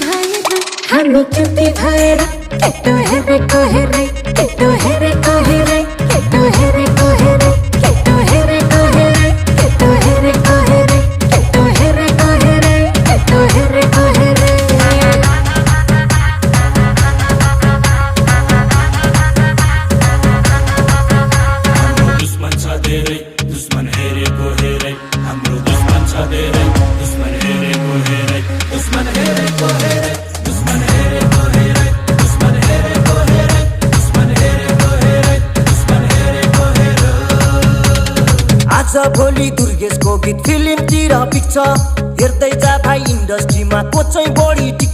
भएर हामी चुति भएर केटो हेरेको हेरे केटो हेरेको हेरे केटो हेरेको हेरे केटो हेरेको हेरे केटो हेरेको हेरे केटो हेरेको हेरे केटो हेरेको हेरे दुश्मन छ धेरै दुश्मन हेरेको हेरे हाम्रो दुश्मन छ धेरै दुश्मन हेरेको हेरे दुश्मन हेरेको हेरे दुश्मन हेरेको हेरे दुश्मन हेरेको हेरे दुश्मन हेरेको हेरे दुश्मन हेरेको हेरे आज भोलि दुर्गेशको गीत फिल्मतिर पिक्च हेर्दै जा भाइ इन्डस्ट्रीमा को चाहिँ बढी टिक्छ